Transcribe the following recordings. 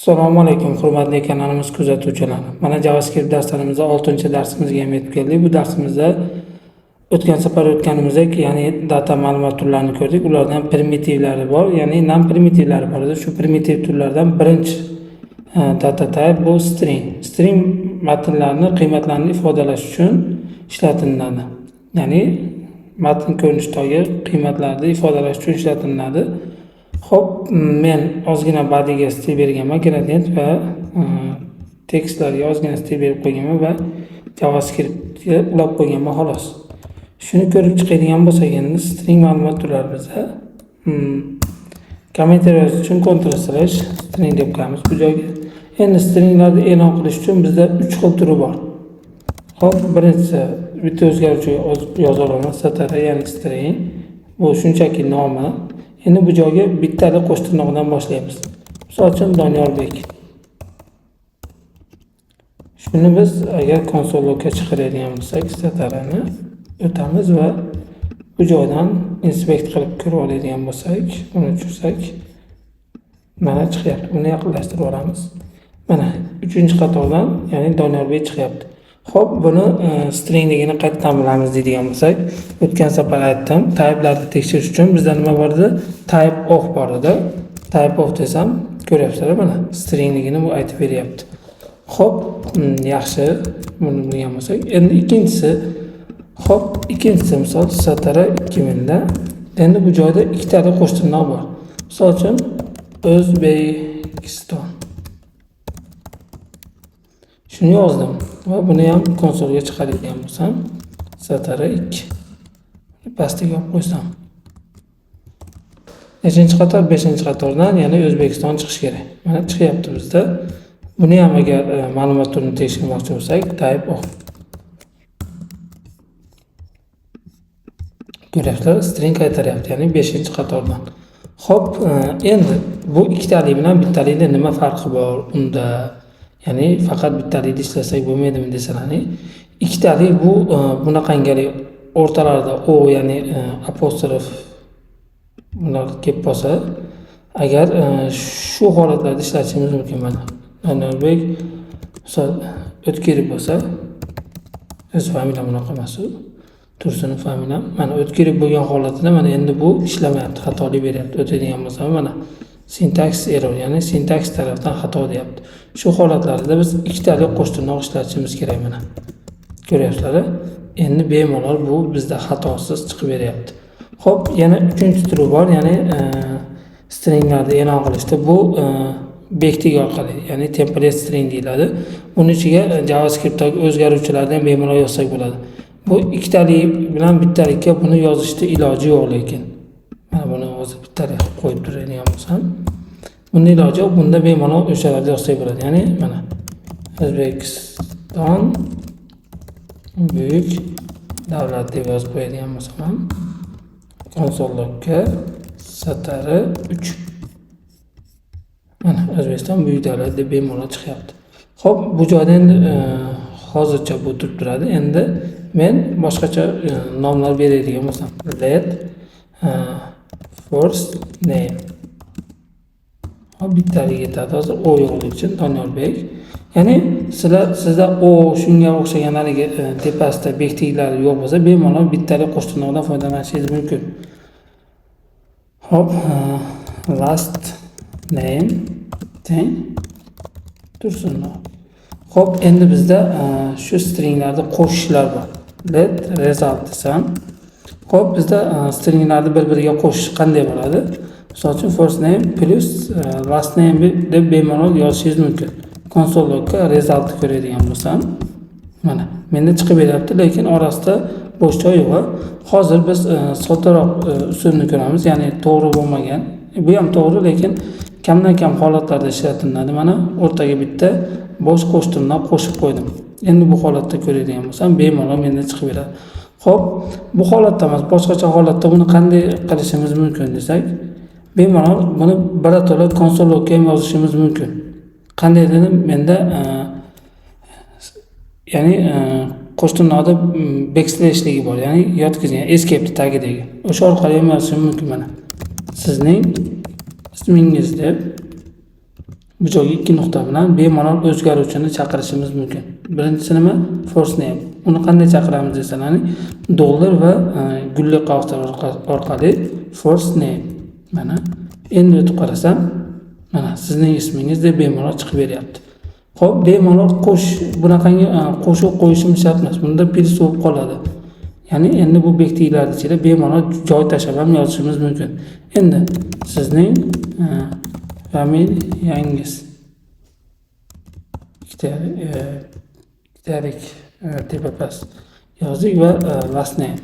Assalomu alaykum, hurmatli kanalimiz kuzatuvchilari. Mana, JavaScript darslarimizda 6-darsimizga ham yetib keldik. Bu darsimizda o'tgan safar o'tganimizdek, ya'ni data ma'lumot turlarini ko'rdik. Ulardan primitivlari bor, ya'ni non primitivlari bor edi. Shu primitiv turlardan birinchi data type bu string. String matnlarni qiymatlarini ifodalash uchun ishlatiladi. Ya'ni matn ko'rinishidagi qiymatlarni ifodalash uchun ishlatiladi. Xo'p, men ozgina bodyga stil berganman, gradient va tekstlarga ozgina stil berib qo'yganman va JavaScriptga ulab qo'yganman, xolos. Shuni ko'rib chiqadigan bo'lsak, endi string ma'lumot turlari bizda kommentariy yozish uchun Ctrl slash string deb qo'yamiz bu joyga. Endi stringlarni e'lon qilish uchun bizda uch xil turi bor. Xo'p, birinchisi bitta o'zgaruvchi yoza olaman, str, ya'ni string. Bu shunchaki nomi. Endi bu joyga bittali qo'sh tirnoqdan boshlaymiz. Misol uchun, Doniyorbek. Shuni biz agar console logga chiqaradigan bo'lsak, strni o'tamiz va bu joydan inspect qilib ko'rib oladigan bo'lsak, uni tushirsak, mana, chiqyapti. Buni yaqinlashtirib olamiz. Mana, uchinchi qatordan, ya'ni Doniyorbek chiqyapti. Xo'p, buni stringligini qayerdan bilamiz deydigan bo'lsak, o'tgan safar aytdim, typelarni tekshirish uchun bizda nima bor edi? Type of bor edi. Type of desam, ko'ryapsizlar, mana, stringligini bu aytib beryapti. Xo'p, yaxshi, buni bilgan bo'lsak. Endi ikkinchisi, xo'p, ikkinchisi, misol, str 2000 da. Endi bu joyda ikkitali qo'sh tirnoq bor. Misol uchun, O'zbekiston. Shuni yozdim va buni ham konsolga chiqaradigan bo'lsam, str 2 pastiga olib qo'ysam. Nechinchi qator? Beshinchi qatordan, ya'ni O'zbekiston chiqishi kerak. Mana, chiqyapti bizda. Buni ham agar ma'lumot turini tekshirmoqchi bo'lsak, type of. Ko'ryapsizlar, string qaytaryapti, ya'ni beshinchi qatordan. Xo'p, endi bu ikkitalik bilan bittalikda nima farqi bor unda? Ya'ni faqat bittalikda ishlasak bo'lmaydimi desalaring, ikkitalik bu bunaqangi o'rtalarida o, ya'ni apostrof bular kelib qolsa, agar shu holatlarda ishlatishimiz mumkin mana. Doniyorbek, misol, O'tkirov bo'lsa, o'z familiyam unaqa emas u. Tursunov familiyam. Mana, O'tkirov bo'lgan holatida, mana, endi bu ishlamayapti, xatolik beryapti. O'tadigan bo'lsam, mana, syntax error, ya'ni sintaks tarafdan xato deyapti. Shu holatlarda biz ikkitalik qo'sh tirnoq ishlatishimiz kerak mana. Ko'ryapsizlar? Endi bemalol bu bizda xatosiz chiqib beryapti. Xo'p, yana uchinchi turi bor, ya'ni stringlarni e'lon qilishda bu backtick orqali, ya'ni template string deyiladi. Buni ichiga JavaScriptdagi o'zgaruvchilarni ham bemalol yozsak bo'ladi. Bu ikkitalik bilan bittalikka buni yozishni iloji yo'q lekin. Mana, buni hozir bittalik qilib qo'yib turadigan bo'lsam, buni iloji yo'q. Bunda bemalol o'shalarni yozsak bo'ladi. Ya'ni mana, O'zbekiston buyuk davlat deb yozib qo'yadigan bo'lsam ham, console logga str 3, mana, O'zbekiston buyuk davlat deb bemalol chiqyapti. Xo'p, bu joyda endi hozircha bu turib turadi. Endi men boshqacha nomlar beradigan bo'lsam, let first name. Hop, bittalik yetadi. Hozir o yo'qligi uchun Doniyorbek. Ya'ni sizlar, sizda o, shunga o'xshagan haligi tepasida backticklari yo'q bo'lsa, bemalol bittalik qo'sh tirnoqdan foydalanishingiz mumkin. Xo'p, last name teng Tursunov. Xo'p, endi bizda shu stringlarni qo'shishlar bor. Let result desam, xo'p, bizda stringlarni bir-biriga qo'shish qanday bo'ladi? Misol uchun, first name plus last name deb bemalol yozishingiz mumkin. Console logga resultni ko'radigan bo'lsam, mana, menda chiqib beryapti, lekin orasida bo'sh joy yo'q. Hozir biz soddaroq usulni ko'ramiz, ya'ni to'g'ri bo'lmagan. Bu ham to'g'ri, lekin kamdan kam holatlarda ishlatiladi. Mana, o'rtaga bitta bo'sh qo'sh tirnoq qo'shib qo'ydim. Endi bu holatda ko'radigan bo'lsam, bemalol menda chiqib beradi. Xo'p, bu holatda emas, boshqacha holatda buni qanday qilishimiz mumkin desak, bemalol buni birato'la console logga ham yozishimiz mumkin. Qanday dedim, menda ya'ni qo'sh tirnoqda backslashligi bor, ya'ni yotqizgan escape tagidagi. O'sha orqali ham yozishim mumkin mana. Sizning ismingiz deb. Bu joyga ikki nuqta bilan bemalol o'zgaruvchini chaqirishimiz mumkin. Birinchisi nima? First name. Uni qanday chaqiramiz desalar, dollar va gulli qavslar orqali first name. Mana endi o'tib qarasam, mana sizning ismingiz deb bemalol chiqib beryapti. Xo'p, bemalol qo'sh, bunaqangi qo'shiq qo'yishimiz shart emas. Bunda plyus bo'lib qoladi. Ya'ni endi bu backticklarni ichida bemalol joy tashlab ham yozishimiz mumkin. Endi sizning familiyangiz ikkitalik tepa past yozdik va last name.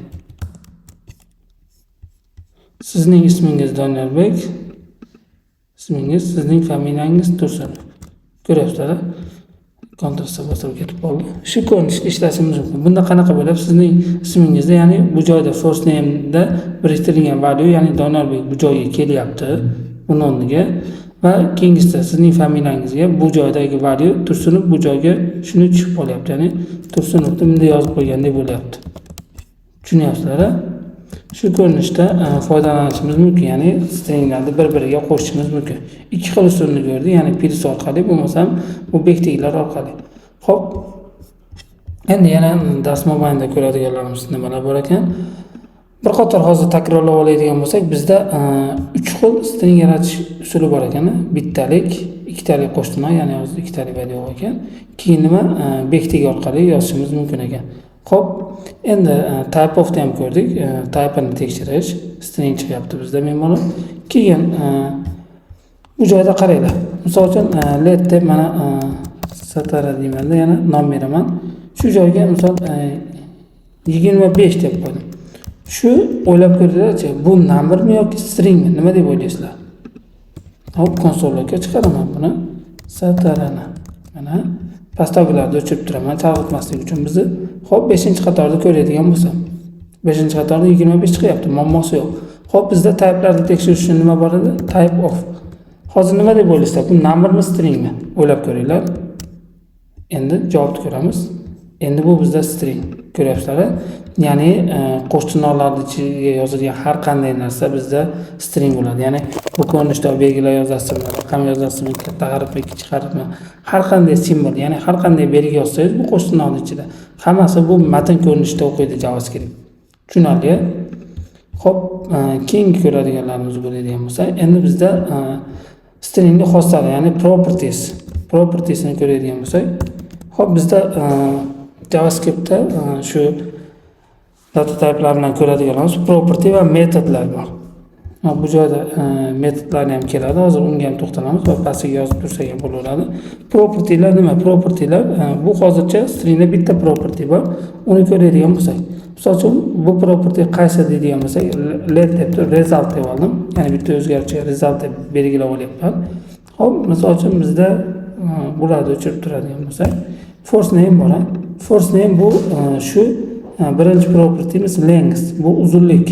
Sizning ismingiz Doniyorbek, ismingiz, sizning familiyangiz Tursunov. Ko'ryapsizlar, Ctrl C bosib ketib qoldi. Shu ko'rinishda ishlashimiz mumkin. Bunda qanaqa bo'lyapti? Sizning ismingizda, ya'ni bu joyda first name'da biriktirilgan value, ya'ni Doniyorbek bu joyga kelyapti. Buni o'rniga va keyingisida sizning familiyangizga bu joydagi value Tursunov bu joyga shuni tushib qolyapti. Ya'ni Tursunovni bunday yozib qo'ygandek bo'lyapti. Tushunyapsizlar? Shu ko'rinishda foydalanishimiz mumkin, ya'ni stringlarni bir-biriga qo'shishimiz mumkin. Ikki xil usulni ko'rdik, ya'ni plyus orqali, bo'lmasam bu backticklar orqali. Xo'p, endi yana dars mobaynida ko'radiganlarimiz nimalar bor ekan? Bir qator hozir takrorlab oladigan bo'lsak, bizda uch xil string yaratish usuli bor ekan. Bittalik, ikkitalik qo'shtirnoq, ya'ni hozir ikkitalik yo'q ekan. Keyin nima? Backtick orqali yozishimiz mumkin ekan. Xo'p, endi type ofni ham ko'rdik. Type'ini tekshirish, string chiqyapti bizda bemalol. Keyin bu joyda qaranglar. Misol uchun let deb mana str deymanda, yana nom beraman. Shu joyga misol 25 deb qo'ydim. Shu o'ylab ko'ringlarchi, bu numbermi yoki stringmi? Nima deb o'ylaysizlar? Hop, konsolga chiqaraman buni. Strni. Mana pastdagilarni o'chirib turaman, chalg'itmaslik uchun bizni. Xo'p, 5-qatorda ko'radigan bo'lsam, 5-qatorda 25 chiqyapti, muammosi yo'q. Xo'p, bizda typelarni tekshirish uchun nima bor edi? Type of. Hozir nima deb o'ylaysizlar? Bu numbermi, stringmi? O'ylab ko'ringlar. Endi javobni ko'ramiz. Endi bu bizda string. Ko'ryapsizlar? Ya'ni qo'shtirnoqlarning ichiga yozilgan har qanday narsa bizda string bo'ladi. Ya'ni bu ko'rinishda belgilar yozasizmi, raqam yozasizmi, katta harfmi, kichik harfmi, har qanday simvol, ya'ni har qanday belgi yozsangiz bu qo'shtirnoqning ichida hammasi bu matn ko'rinishida o'qiydi JavaScript. Tushunarli? Xo'p, keyingi ko'radiganlarimiz bo'ladigan bo'lsa, endi bizda stringni xoslari, ya'ni properties, propertiesini ko'radigan bo'lsak, xo'p, bizda JavaScriptda shu data typelar bilan ko'radiganimiz property va metodlar bor. Bu joyda metodlar ham keladi. Hozir unga ham to'xtalamiz va pastiga yozib tursak ham bo'laveradi. Propertylar nima? Propertylar bu hozircha stringda bitta property bor. Uni ko'radigan bo'lsak, misol uchun bu property qaysi deydigan bo'lsak, let deb turib result deb oldim. Ya'ni bitta o'zgaruvchi result deb belgilab olyapman. Xo'p, misol uchun bizda bularni o'chirib turadigan bo'lsak, first name bor. First name bu shu birinchi propertymiz length, bu uzunlik.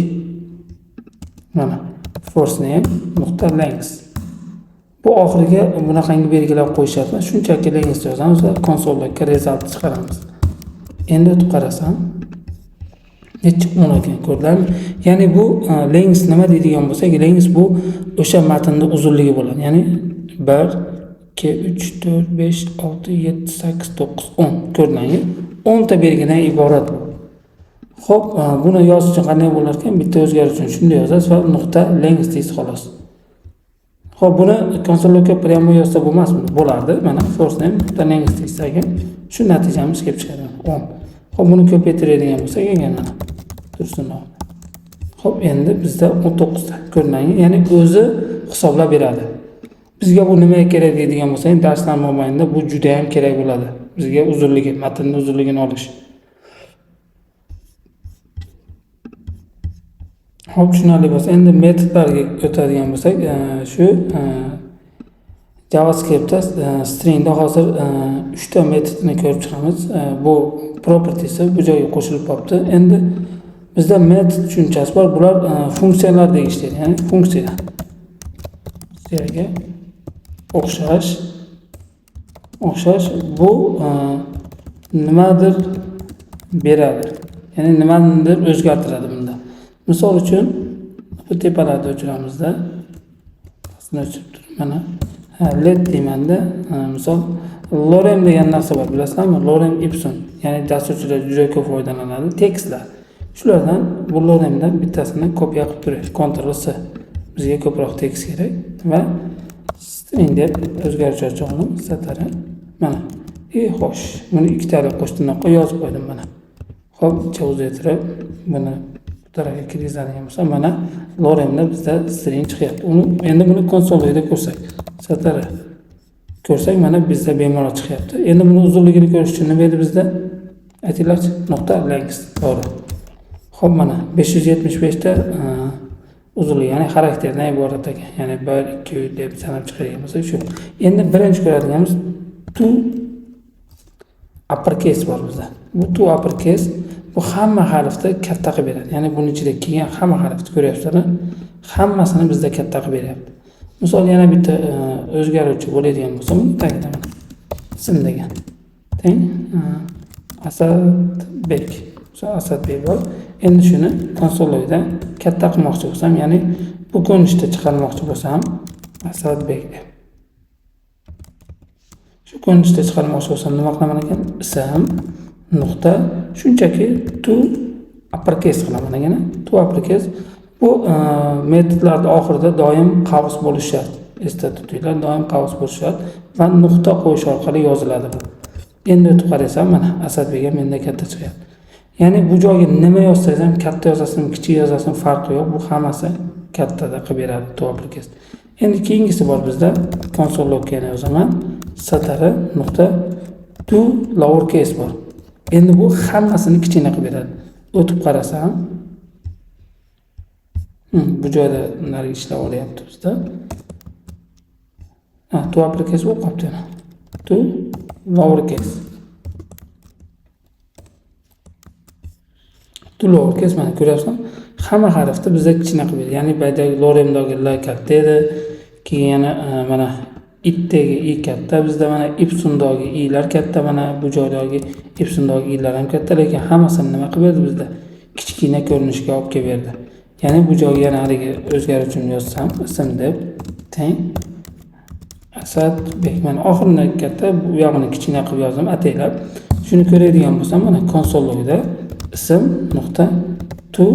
Mana first name nuqta length. Bu oxiriga bunaqangi belgilab qo'yishyapti. Shunchaki length yozamiz va konsoldagi result chiqaramiz. Endi o'tib qarasam, necha 10 ekan, ko'rdinglarmi? Ya'ni bu length nima deydigan bo'lsak, length bu o'sha matnning uzunligi bo'ladi. Ya'ni 1 2 3 4 5 6 7 8 9 10, ko'rdinglarmi? 10 ta belgidan iborat bu. Xo'p, buni yozish uchun qanday bo'lar ekan? Bitta o'zgarish uchun shunday yozasiz va nuqta length deysiz xolos. Xo'p, buni konsolga прямо yozsa bo'lmasmi? Bo'lardi. Mana first name nuqta length desak, shu natijamiz kelib chiqadi. 10. Xo'p, buni ko'paytiradigan bo'lsak, agar mana tursin. Xo'p, endi bizda 19 ta ko'rinadi. Ya'ni o'zi hisoblab beradi. Bizga bu nimaga kerak deydigan bo'lsak, darslar mobaynida bu juda ham kerak bo'ladi. Bizga uzunligi, matnning uzunligini olish. Xo'p, tushunarli bo'lsa, endi metodlarga o'tadigan bo'lsak, shu JavaScriptda stringda hozir 3 ta metodni ko'rib chiqamiz. Bu propertiesi bu joyga qo'shilib qolibdi. Endi bizda metod tushunchasi bor. Bular funksiyalar deyishadi, ya'ni funksiya. Funksiyaga o'xshash bu nimadir beradi. Ya'ni nimanidir o'zgartiradi bunda. Misol uchun bu tepalarda o'chiramizda. Pastini o'chirib turib mana Let deymanda, misol, lorem degan narsa bor, bilasizlarmi? Lorem ipsum, ya'ni dasturchilar juda ko'p foydalanadi tekstlar. Shulardan, bu loremdan bittasini kopiya qilib turaylik. Ctrl C. Bizga ko'proq tekst kerak va string deb o'zgaruvchi ochaman, str. Mana. Xo'sh, buni ikkitalik qo'shtirnoqqa yozib qo'ydim mana. Xo'p, uzaytirib buni bu tarafga kirgizadigan bo'lsam, mana loremda bizda string chiqyapti. Uni endi buni konsolda ko'rsak, str ko'rsak, mana bizda bemalol chiqyapti. Endi buni uzunligini ko'rish uchun nima edi bizda? Aytinglarchi, nuqta length, to'g'ri. Xo'p, mana 575 ta uzunligi, ya'ni xarakterdan iborat ekan. Ya'ni 1, 2 deb sanab chiqadigan bo'lsak shu. Endi birinchi ko'radiganimiz to uppercase bor bizda. Bu to uppercase, bu hamma harfni katta qilib beradi. Ya'ni buni ichida kelgan hamma harfni ko'ryapsizlar, hammasini bizda katta qilib beryapti. Misol, yana bitta o'zgaruvchi bo'ladigan bo'lsa, buni tagida mana ism degan teng Asadbek. Misol, Asadbek bor. Endi shuni konsolda katta qilmoqchi bo'lsam, ya'ni bu ko'rinishda chiqarmoqchi bo'lsam, Asadbek deb. Shu ko'rinishda chiqarmoqchi bo'lsam, nima qilaman ekan? Ism nuqta shunchaki to uppercase qilaman ekan. To uppercase, bu metodlarni oxirida doim qavs bo'lishi shart. Esda tutinglar, doim qavs bo'lishi shart va nuqta qo'yish orqali yoziladi bu. Endi o'tib qarasam, mana Asadbek ham menda katta chiqyapti. Ya'ni bu joyga nima yozsangiz ham, katta yozasizmi, kichik yozasizmi, farqi yo'q. Bu hammasi kattada qilib beradi to uppercase. Endi keyingisi bor bizda, console log yana yozaman. Str nuqta to lowercase bor. Endi bu hammasini kichkina qilib beradi. O'tib qarasam, bu joyda narigi ishlab olyapti bizda. Ha, to uppercase bo'lib qolibdi yana. To lowercase. To lowercase, mana ko'ryapsizmi? Hamma harfni bizda kichkina qilib berdi. Ya'ni bu yerdagi loremdagi l katta edi. Keyin yana mana itdagi i katta bizda, mana ipsumdagi i'lar katta, mana bu joydagi ipsumdagi i'lar ham katta, lekin hammasini nima qilib berdi bizda? Kichkina ko'rinishga olib kelib berdi. Ya'ni bu joyga yana haligi o'zgaruvchini yozsam, ism deb teng Asadbek, mana oxirini katta, bu yog'ini kichkina qilib yozdim ataylab. Shuni ko'radigan bo'lsam, mana console logda ism nuqta to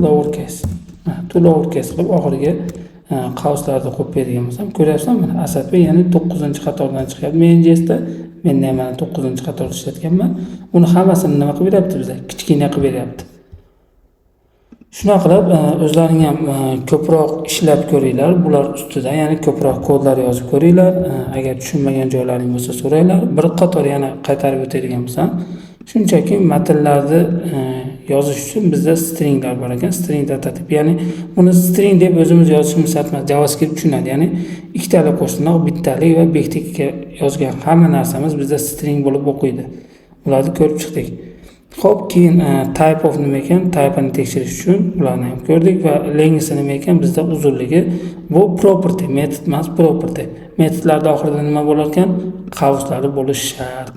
lowercase. To lowercase qilib oxiriga qavslarni qo'yib beradigan bo'lsam, ko'ryapsizmi, mana Asadbek, ya'ni 9-qatordan chiqyapti. Main.jsda menda ham mana 9-qatorda ishlatganman. Uni hammasini nima qilib beryapti bizga? Kichkina qilib beryapti. Shunaqa qilib o'zlaring ham ko'proq ishlab ko'ringlar bular ustida, ya'ni ko'proq kodlar yozib ko'ringlar. Agar tushunmagan joylaring bo'lsa, so'ranglar. Bir qator yana qaytarib o'tadigan bo'lsam, shunchaki matnlarni yozish uchun bizda stringlar bor ekan, string data tip. Ya'ni buni string deb o'zimiz yozishimiz shart emas, JavaScript tushunadi. Ya'ni ikkitalik qo'shtirnoq, bittalik va backtickka yozgan hamma narsamiz bizda string bo'lib o'qiydi. Ularni ko'rib chiqdik. Xo'p, keyin type of nima ekan? Typeini tekshirish uchun ularni ham ko'rdik va length nima ekan? Bizda uzunligi, bu property, metod emas, property. Metodlarda oxirida nima bo'lar ekan? Qavslari bo'lishi shart.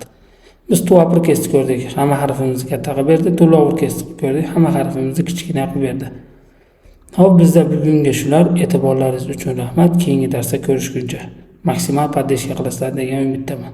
Biz to uppercase ko'rdik, hamma harfimizni katta qilib berdi. To lowercase ko'rdik, hamma harfimizni kichkina qilib berdi. Xo'p, bizda bugungi shular. E'tiborlaringiz uchun rahmat. Keyingi darsda ko'rishguncha. Maksimal поддержка qilasizlar degan umiddaman.